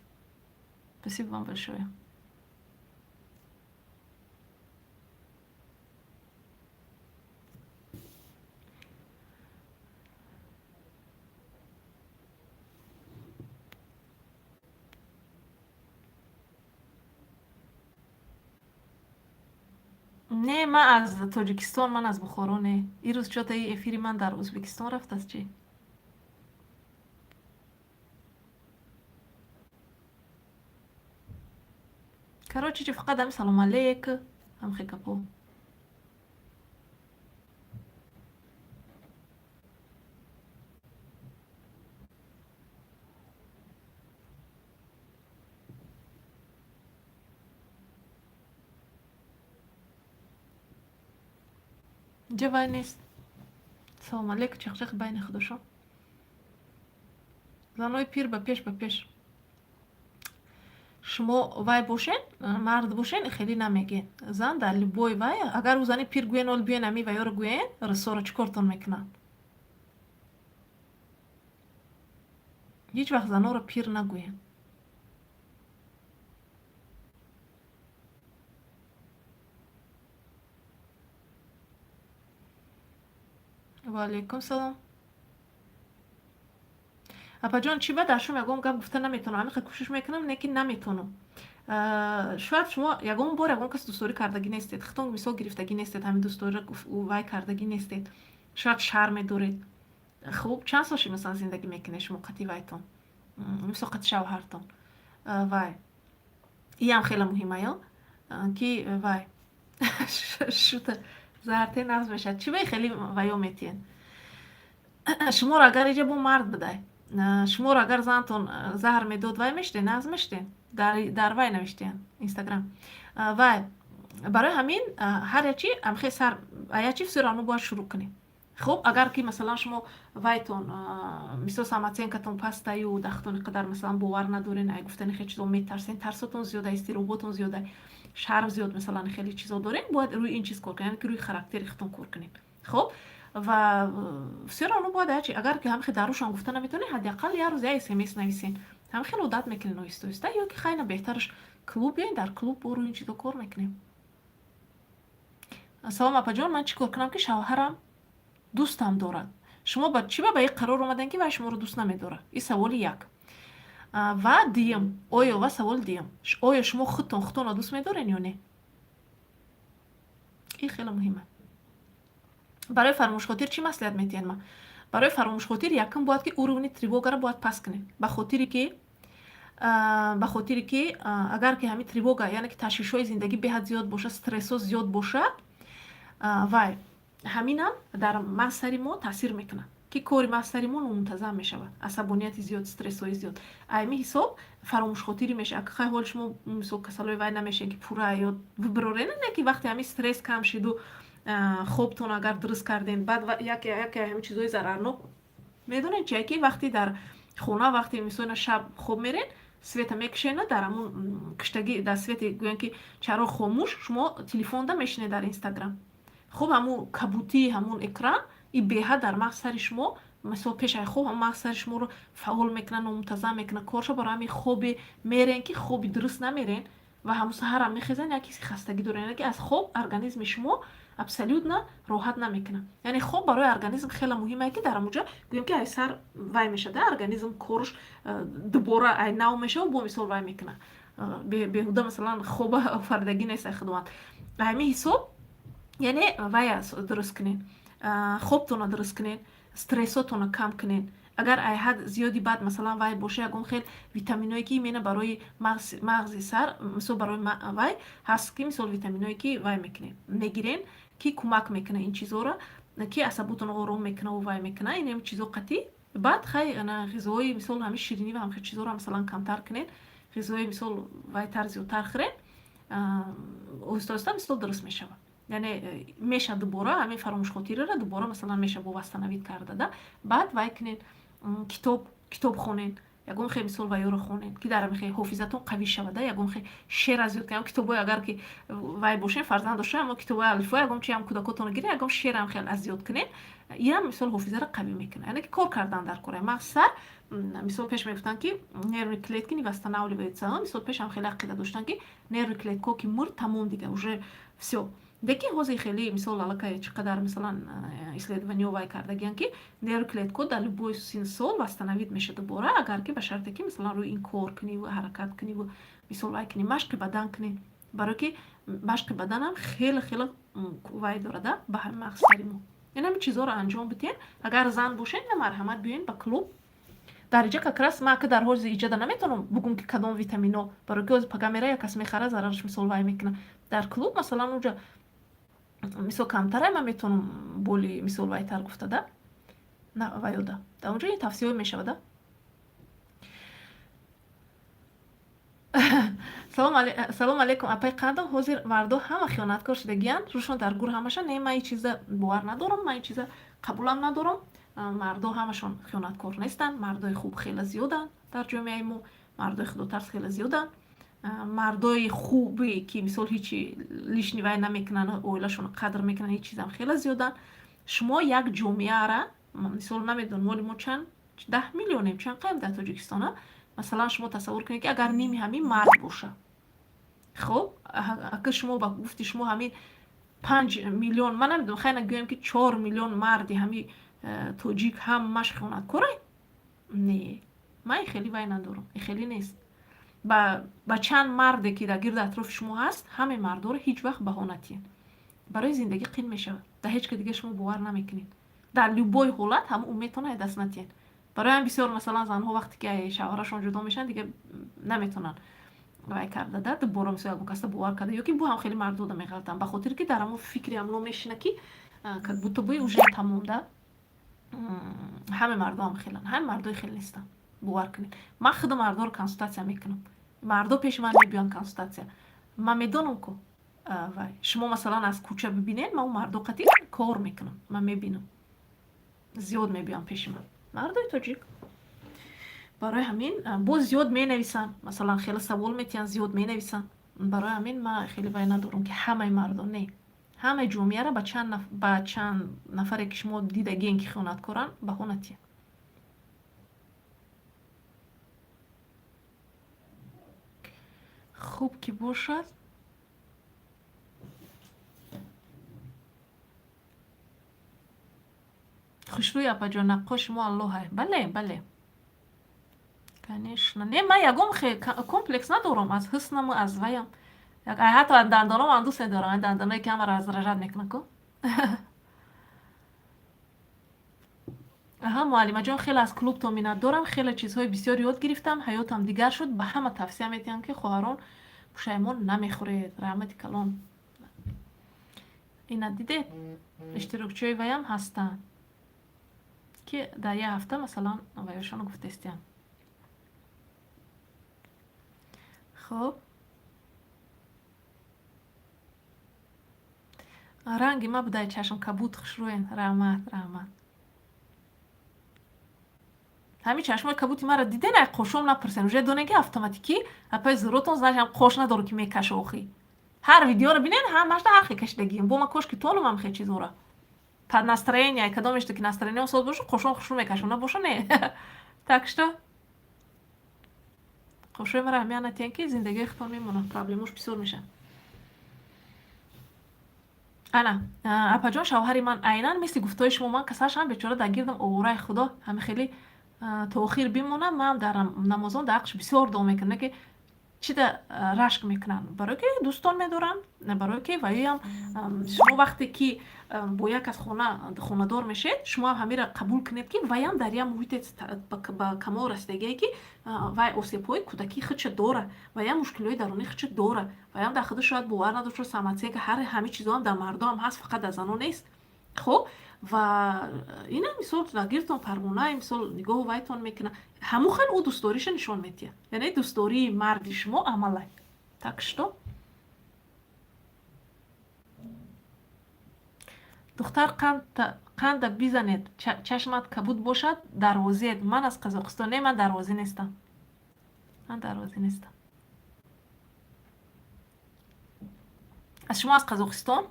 Спасибо вам большое. Не, ман аз Тоҷикистон, ман аз Бухоро не. Ирӯз чота и эфири ман дар Ӯзбекистон рафтааст чӣ? Короче, чи фақат ҳами салом алейк, ҳамхе гапо. Инҷа вай нест. Салом алейк, чақчақи байни худошон. Занои пир ба пеш, ба пеш. Шумо вай бошен, мард бошен, хеле намегӯен. Зан дар любой вай, агар ӯ зани пир гӯен, ол биёен, ами вайёро гӯен, рисоро чӣ кортон мекунанд? Ҳеҷ вақт занонро пир нагӯен. Ва алейкум салом. Апаҷон, чӣ ба дар шум ягон гап гуфта наметавонам? Ҳамин кӯшиш мекунам, лекин наметавонам. Шояд шумо ягон бор ягон кас дӯстдорӣ кардагӣ нестед, хитон мисол гирифтагӣ нестед, ҳамин дӯстдориро вай кардагӣ нестед. Шояд шарм медоред. Хуб, чанд сол ши масалан зиндагӣ мекунед шумо қати вайтон, мисол қати шавҳартон? Вай иам хеле муҳим аё, ки вай шута заҳрте нағз мешавад. Чӣ баи хеле ваё метиҳен шуморо? Агар иҷа бо мард бидай, шуморо агар зантон заҳр медод, вай мешуден, нағз мешуден? Дар вай навиштиян Инстаграм вай. Барои ҳамин ҳар ячи амхе сар аячи всё равно бояд шурӯъ кунем. Хуб, агар ки масалан шумо вайтон, мисол самооценкатон пастаю, дахтон қадар масалан бовар надорен, ай гуфтани хеле чизо метарсен, тарсотон зиёда, изтироботон зиёда, шарм зиёд, масалан хеле чизо дорем, бояд рӯи ин чиз кор кунем, яъне ки рӯи характери худтон кор кунем. Хуб, ва всё равно бояд аячи, агар ки ҳамхе дарушам гуфта наметавонед, ҳадди ақал як рӯз як смс нависен. Ҳам хеле одат мекунен оҳиста оҳиста, ё ки хайна, беҳтараш клуб биёен, дар клуб бо рӯи ин чизо кор мекунем. Салом, апаҷон, ман чӣ кор кунам, ки шавҳарам дӯстам дорад? Шумо ба чӣ ба ин қарор омадем, ки вай шуморо дӯст намедорад? Ин саволи як. Ва дуюм, оё, ва саволи дуюм: оё шумо худтон худтонро дӯст медорен ё не? Ин хеле муҳима. Барои фаромӯшхотир чӣ маслиҳат метиҳед? Ма барои фаромӯшхотир якум бояд ки уровни тревогаро бояд паст кунем, ба хотире ки агар ки ҳамин тревога, яъне ки ташвишҳои зиндагӣ беҳад зиёд бошад, стрессҳо зиёд бошад, вай ҳаминам дар мағз сари мо таъсир мекунад, ки кори мағз сари мо номунтазам мешавад, асабонияти зиёд, стрессҳои зиёд. Ами ҳисоб фаромӯшхотирӣ мешавад. Хай, ҳоли шумо мисол касалои вай намешавед, ки пурра ёд бибирорен, не ки вақте ҳамин стресс кам шиду хобтон агар дуруст кардем, баъд яке ҳамин чизҳои зарарнок медонед чия? Ки вақте дар хона, вақте мисол шаб хоб мерен, света мекушена, дар ҳамун киштагӣ, дар свети, гӯян ки чароғ хомӯш, шумо телефонда мешинед дар Инстаграм. Хуб, ҳамун кабутии ҳамун экран и беҳад дар мағз сари шумо, мисол пешаи хоб, ҳамун мағз сари шуморо фаъол мекунад, номунтазам мекунад корша. Барои ҳамин хобе мерен, ки хоби дуруст намерен ва ҳамун саҳарам мехезен, як ҳисси хастагӣ дорен, яъне ки аз хоб организми шумо абсолютно роҳат намекунад. Яъне хоб барои организм хеле муҳим, ки дар ҳамунҷа, гӯем ки ай сар вай мешавад, организм корш дубора ай нав мешавад, бо мисол вай мекунад. Беҳуда масалан хоба офаридагӣ нест ай Худованд. Ҳамин ҳисоб, яъне вая дуруст кунед, хобтонро дуруст кунед, стрессотонро кам кунед. Агар ай ҳад зиёди бад масалан вай боша, ягон хел витаминое ки именно барои мағзи сар, мисол барои вай ҳаст, ки мисол витаминое ки вай мекунед, мегирен, ки кӯмак мекунад ин чизҳоро, ки асаботонро ором мекунаву вай мекунад, инем чизо қатъӣ. Баъд хай ғизоҳои мисол ҳамин ширинӣ ва ҳамхел чизҳоро масалан камтар кунед, ғизои мисол вайтар зиёдтар хӯред, оҳиста оҳиста мисол дуруст мешавад. Яъне меша дубора ҳамин фаромӯшхотириро дубора масалан меша бо восстановить карда да. Баъд вай кунед, китоб хонед, ягон хел мисол ваёро хонед, ки дар хел ҳофизатон қавӣ шавада, ягон хел шеър аз ёд кунед. Китобҳои агар ки вай бошед, фарзанд дошта, амо китобҳои алифбо, ягон чи ҳам кӯдакотонро гиред, ягон шеърам хел аз ёд кунед, инам мисол ҳофизаро қавӣ мекунад. Яъне ки кор кардан дар кора мағз сар. Мисол пеш мегуфтанд, ки нервные клетки не восстанавливаются. Мисол пешам хеле ақида доштанд, ки нервные клеткаҳо ки мурд, тамом, дига уже всё. Лекин ҳозир хеле мисол аллакай чӣ қадар масалан исследованиҳо вай кардагиянд, ки нервные клеткаҳо дар любой синну сол восстановить мешавад дубора, агар ки ба шарте ки масалан рӯи ин кор куниву ҳаракат куниву мисол вай кунӣ, машқи бадан кунӣ, барое ки машқи баданам хеле хеле вай дорада ба ҳамин мағз сари мо. Ин ҳамин чизҳоро анҷом бидиҳем. Агар зан бошед, на, марҳамат, биёен ба клуб. Дар иҷа как раз ман ака дар ҳози иҷада наметавонам бугум, ки кадом витамино, барое ки ҳозир пага мера, як кас мехара, зарараш мисол вай мекунад. Дар клуб масалан уҷа мисол камтарай, ман метавонам боли мисол вайтар гуфта да ваёда, дар онҷо ин тавсияҳо мешавада. Салом алейкум, апай Қандам. Ҳозир мардо ҳама хиёнаткор шудагиянд, рӯшон дар гур ҳамаша. Не, ман ин чиза бовар надорам, ман ин чиза қабулам надорам. Мардо ҳамашон хиёнаткор нестанд. Мардои хуб хеле зиёданд дар ҷомеаи мо, мардои худотарс хеле зиёданд, мардои хубе, ки мисол ҳечи лишний вай намекунанд, оилашонро қадр мекунанд, ҳеҷ чизам хеле зиёданд. Шумо як ҷомеара мисол намедонам, моли мо чанд, 10 миллионем, чанд қаем дар Тоҷикистона? Масалан, шумо тасаввур кунед, ки агар ними ҳамин мард боша, хуб, ака шумо ба гуфти шумо ҳамин 5 миллион, ман намедонам, хайна гӯем, ки 4 миллион марди ҳамин тоҷик ҳамаш хиёнаткорай? Не, ман хеле вай надорам, хеле нест. Ба чанд марде, ки дар гирди атрофи шумо ҳаст, ҳамаи мардоро ҳеҷ вақт баҳо натиҳед. Барои зиндагӣ қин мешавад, дар ҳеҷ ка дига шумо бовар намекунед. Дар любой ҳолат ҳама умедтона даст натиҳед. Барои ҳам бисёр масалан занҳо вақте ки шавҳарашон ҷудо мешаванд, дига наметавонанд вай карда да дубора мисол ягон касда бовар карда, ё ки бо ҳам хеле мардода меғалтанд, ба хотире ки дар ҳамон фикри ҳамно мешина, ки как будто бы уже тамом да. Ҳаме мардоам хеланд, ҳаме мардои хел нестанд, бовар кунед. Ман худу мардоро консултатсия мекунам, мардо пеши ман мебиёнд консултатсия. Ман медонам ку вай шумо масалан аз кӯча бибинед, ман мардо қатъи кор мекунам, ман мебинам, зиёд мебиёнд пеши ман мардои тоҷик. Барои ҳамин боз зиёд менависанд, масалан хеле савол метиҳанд, зиёд менависанд. Барои ҳамин ман хеле вай надорам, ки ҳамаи мардон не, ҳамаи ҷомеаро ба чанд нафаре, ки шумо дидагиен, ки хиёнаткоранд, баҳо натиҳед. Хуб ки бошад. Хушрӯй, апаҷон, наққош шумо Аллоҳай. Бале, бале. Конечно, не, ман ягон комплекс надорам аз ҳуснаму аз ваям. Ҳатто аз дандоном ҳам дӯст медорам, дандоное ки ҳамаро раздражать мекунад ку. Аҳа, муаллимаҷон, хеле аз клубтон миннатдорам, хеле чизҳои бисёр ёд гирифтам, ҳаётам дигар шуд. Ба ҳама тавсия медиҳам, ки хоҳарон, пушаймон намехӯред. Раҳмати калон. Ина дидед, иштирокчиҳои ваям ҳастанд, ки дар як ҳафта, масалан, ваёшонро гуфтаистиям. Хуб, ранги ма будай, чашм кабуд, хушрӯен. Раҳмат, раҳмат. Ҳамин чашмои кабути маро диден, ай қошом напурсен, уже донен, ки автоматикӣ апаи зуротон значит ҳам қош надору, ки мекаша. Охи, ҳар видеоро бинен, ҳамашда ҳар хел кашидагием. Бо ма кошки тонумам хел чизора под настроение, кадомешто ки настроение соз боша, қошом хушрӯ мекашам, набоша, не. Так что қошои маро аҳамият натиҳен, ки зиндагии худтон мемонад, проблемош бисёр мешавад. Ана, апаҷон, шавҳари ман айнан мисли гуфтаҳои шумо, ман касалшам, бечора, дар гирдам овораи худо ҳами хеле то охир бимонам. Ман дар намозон дар ҳаққш бисёр дуо мекунам, ки чида рашк мекунанд, барое ки дӯстон медоранд, барое ки ваёям. Шумо вақте ки бо як кас хонадор мешед, шумо ҳамира қабул кунед, ки ваям дар як муҳите ба камол расидагие, ки вай осебҳои кӯдакии худша дора, ваям мушкилиҳои дарунии худша дора, ваям дар худаш шояд бовар надошта, самооценка, ҳар ҳамин чизоам дар мардоам ҳаст, фақат дар занон нест. Хуб, ва ина мисол гиртон парвона, мисол нигоҳу вайтон мекунад, ҳамун хел ӯ дӯстдориша нишон медиҳад, яъне дӯстдории марди шумо амалай. Так что, духтар, қанда бизанед, чашмат кабуд бошад, дарвозиед. Ман аз Қазоқистон. Не, ман дарвозӣ нестам, ман дарвозӣ нестам. Аз шумо аз Қазоқистон,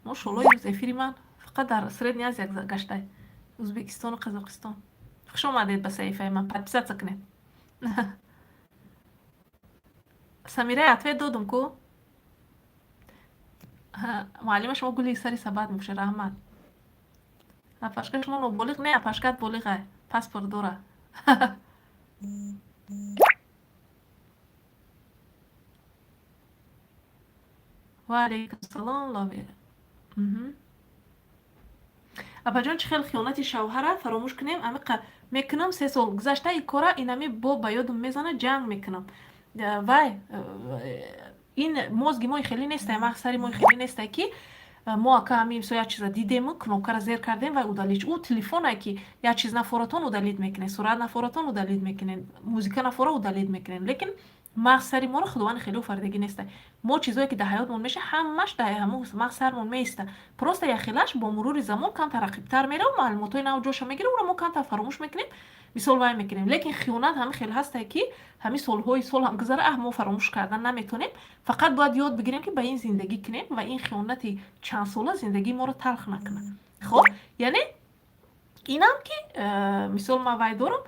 мошолло, имрӯз эфири ман фақат дар Средняя Азия гаштай, Ӯзбекистону Қазоқистон. Хуш омадед ба саҳифаи ман, подписаться кунед. Самираи, ответ додум ку. Муаллима, шумо гули сари сабад мепӯшед. Раҳмат. Апашка шумо ноболиғ? Не, апашкат болиғай, паспорт дора. Ва алайкум салом, лови. Апаҷон, чӣ хел хиёнати шавҳара фаромӯш кунем? Амиқа мекунам, 3 сол гузашта и кора, инами бо ба ёдум мезана, ҷанг мекунам. Вай, ин мозги мои хеле нестай, мағз сари мои хеле нестай, ки мо ака ҳамин мисол як чиза дидему, кнопкаро зер кардем, вай удалить. Ӯ телефоне ки як чиз нафоратон, удалить мекунед, сурат нафоратон, удалить мекунед, музика нафора, удалить мекунед, лекин мағз сари моро худованди хеле офаридагӣ нестай. Мо чизое ки дар ҳаётмон меша, ҳамаш дар ҳамун мағз сармон меиста, просто яхелаш бо мурури замон камтар рақибтар мерав, маълумотҳои нав ҷоша мегирад, ӯро мо камтар фаромӯш мекунем, мисол вай мекунем. Лекин хиёнат ҳамин хел ҳастае, ки ҳамин солҳои сол ҳам гузара, аҳ, мо фаромӯш кардан наметонем. Фақат бояд ёд бигирем, ки ба ин зиндагӣ кунем ва ин хиёнати чандсола зиндагии моро талх накунад. Хоб, яъне инам ки мисол ман вай дорам,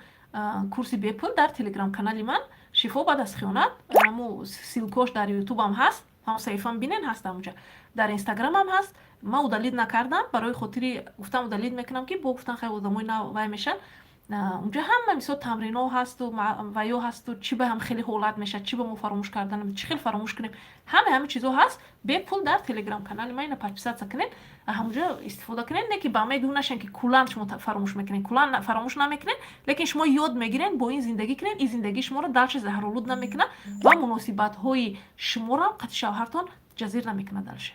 курси бепул дар телеграм канали ман, «Шифо баъд аз хиёнат», ҳаму ссылкош дар ютубам ҳаст, ҳамун саҳифам бинен, ҳаст ҳамунҷа, дар инстаграмам ҳаст. Ман удалить накардам, барои хотири гуфтам удалить мекунам, ки бо гуфтан хеле одамои нав вай мешаванд. Унҷа ҳама мисол тамринҳо ҳасту ваё ҳасту, чӣ ба ҳам хеле ҳолат мешавад, чӣ ба мо фаромӯш кардан, чӣ хел фаромӯш кунем, ҳама ҳамин чизҳо ҳаст бепул дар телеграм канали ман. Ина подписаться кунед, ҳамунҷо истифода кунед. Не ки ба меду нашен, ки куллан шумо фаромӯш мекунед, куллан фаромӯш намекунед, лекин шумо ёд мегиред бо ин зиндагӣ кунед, ин зиндагии шуморо дальше заҳролуд намекунад ва муносибатҳои шуморо қати шавҳартон ҷазир намекунад дальше.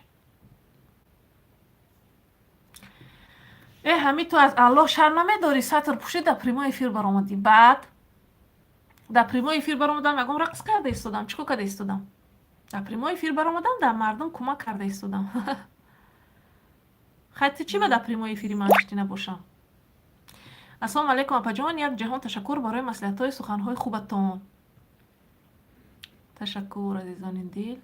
Э, ҳами ту аз Аллоҳ шарм намедорӣ? Сатр пӯшӣ, дар прямой эфир баромадӣ. Баъд дар прямой эфир баромадам, ягон рақс карда истодам, чӣ кор карда истодам? Дар прямой эфир баромадам, дар мардум кӯмак карда истодам. Хай, ту чӣ ба дар прямой эфири ман шитӣ набошам? Ассалому алайкум, апаҷон, як ҷаҳон ташаккур барои маслиҳатҳои суханҳои хубатон. Ташаккур, азизони дил.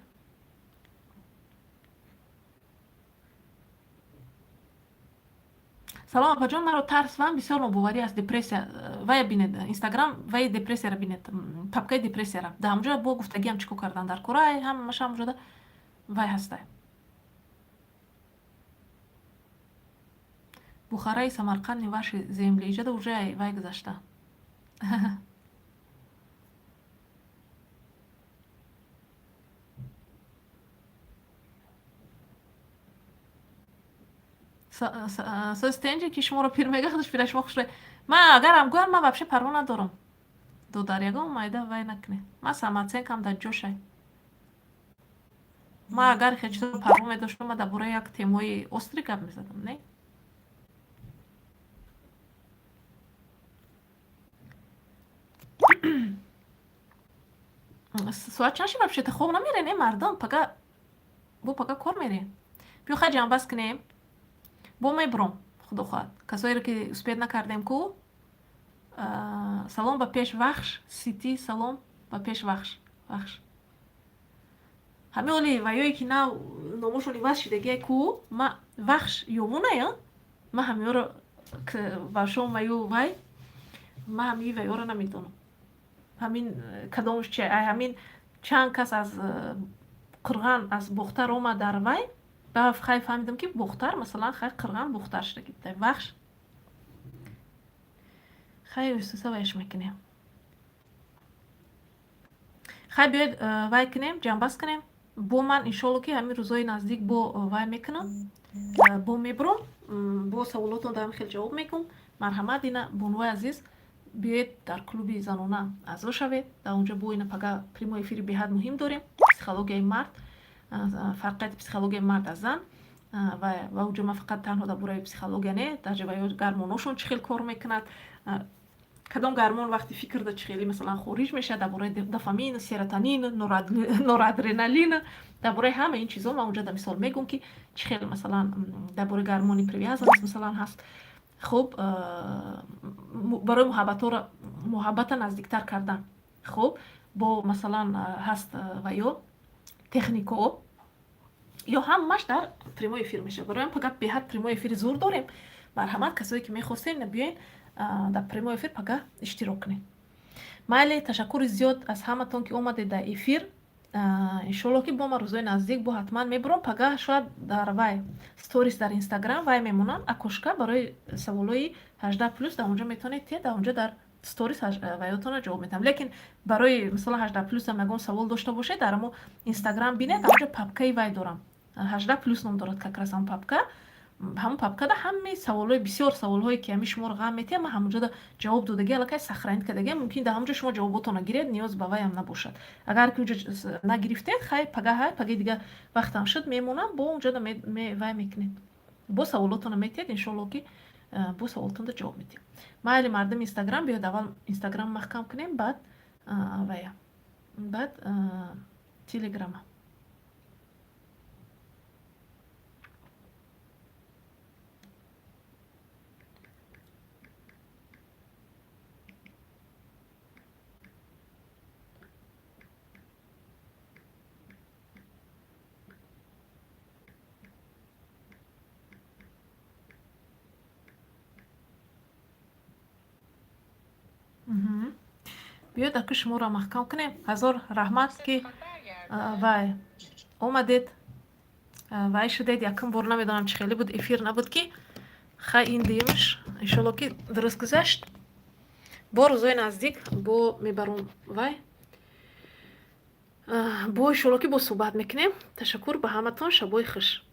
Салом, апаҷон, маро тарс вам бисёр нобоварӣ аст, депрессия. Вая бинед, инстаграм, ваи депрессияра бинед, папкаи депрессияра. Дар ҳамҷо бо гуфтагиам чӣ кор кардан дар корай, ҳамаша ҳамҷода вай ҳастай. Бухараи Самарқанд не ваши земли, иҷода уже вай гузашта. Соз тенҷи, ки шуморо пир мега, худаш пира, шумо хушрӯй. Ман агарам гӯям, ман вообще парво надорам, додар, ягон майда вай накунед. Ман самооценка м дар ҷошай. Ман агар хел чизо парво медоштам, ман дар бораи як темаи острый гап мезадам, не? Соат чанд шид вообще? Хоб намерен, э, мардум? Пага бо пага кор мерем. Биё, хай, ҷамъбаст кунем, бо мебуром, худо хоҳад. Касоеро, ки успеть накардем ку, салом ба пеш, Вахш Сити, салом ба пеш, Вахш, Вахш. Ҳамин оли ваёе, ки нав номошон иваз шидагия ку, ма Вахш ёвуная, ма ҳамиёро вашом ваю вай, ма ҳамин ваёро намедонам, ҳамин кадомш чи. Ҳамин чанд кас аз Қурған, аз Бохтар омад дар вай, ба хай фаҳмидам, ки Бохтар, масалан, хай, Қирған, Бохтар шидаги Вахш. Хай, оҳиста вайш мекунем. Хай, биёед, вай кунем, ҷамъбаст кунем. Бо ман, иншолло, ки ҳамин рӯзҳои наздик бо вай мекунам, бо мебурам, бо саволотон дар хел ҷавоб мекунам. Марҳамат, ина, бонувои азиз, биёед, дар клуби занона аъзо шавед. Дар онҷо бо ина пага прямой эфири беҳад муҳим дорем, психологияи мард, фарқияти психологияи мард аз зан. Ва онҷо ман фақат танҳо дар бораи психология не, даже гормоношон чӣ хел кор мекунад, кадом гормон вақти фикрда чӣ хеле, масалан, хориҷ мешавад, дар бораи дофамин, серотонин, норадреналин, дар бораи ҳама ин чизо ман онҷо дар мисол мегӯм, ки чӣ хел, масалан, дар бораи гормони привязанность, масалан, ҳаст. Хуб, барои муҳаббатҳоро, муҳаббата наздиктар кардан, хуб, бо, масалан, ҳаст ва ё техникао, ё ҳамаш дар прямой эфир мешавад. Барои пага беҳад прямой эфири зур дорем. Марҳамат, касое ки мехостем, биёен, дар прямой эфир пага иштирок кунед. Майли, ташаккури зиёд аз ҳаматон, ки омадед дар эфир. Иншолло, ки бо ман рӯзои наздик бо ҳатман мебурам. Пага шояд дар вай сторис дар Инстаграм вай мемонам, окошка барои саволҳои 18+. Дар онҷо метавонед тиед, дар онҷо дар сторис ваётона ҷавоб медиҳам. Лекин барои, масалан, 18+ ам ягон савол дошта бошед, дар амо Инстаграм бинед, дар онҷо папкаи вай дорам, 18+ ном дорад как раз ҳамон папка. Ҳамон папкада ҳамаи саволҳои, бисёр саволҳое, ки ҳами шуморо ғам метиҳад, ман ҳамонҷода ҷавоб додагӣ, аллакай сохранить кардагиам. Мумкин дар ҳамонҷо шумо ҷавоботонро гиред, ниёз ба вайам набошад. Агар ки онҷо нагирифтед, хай, пага, ҳай, пагаи дига вақтам шуд, мемонам, бо онҷода вай мекунед, бо саволотонро метиҳед. Иншоалло, ки бо саволотонда ҷавоб медиҳем. Майли, мардуми Инстаграм, биёед, аввал Инстаграм маҳкам кунем, баъд вая, баъд Телеграма. Биёед, аку шуморо маҳкам кунем. Ҳазор раҳмат, ки вай омадед, вай шудед. Якум бор, намедонам, чӣ хеле буд, эфир набуд, ки хай, ин дуюмаш, иншолло, ки дуруст гузашт. Бо рӯзои наздик бо мебаром вай, бо иншолло, ки бо суҳбат мекунем. Ташаккур ба ҳаматон, шабои хуш.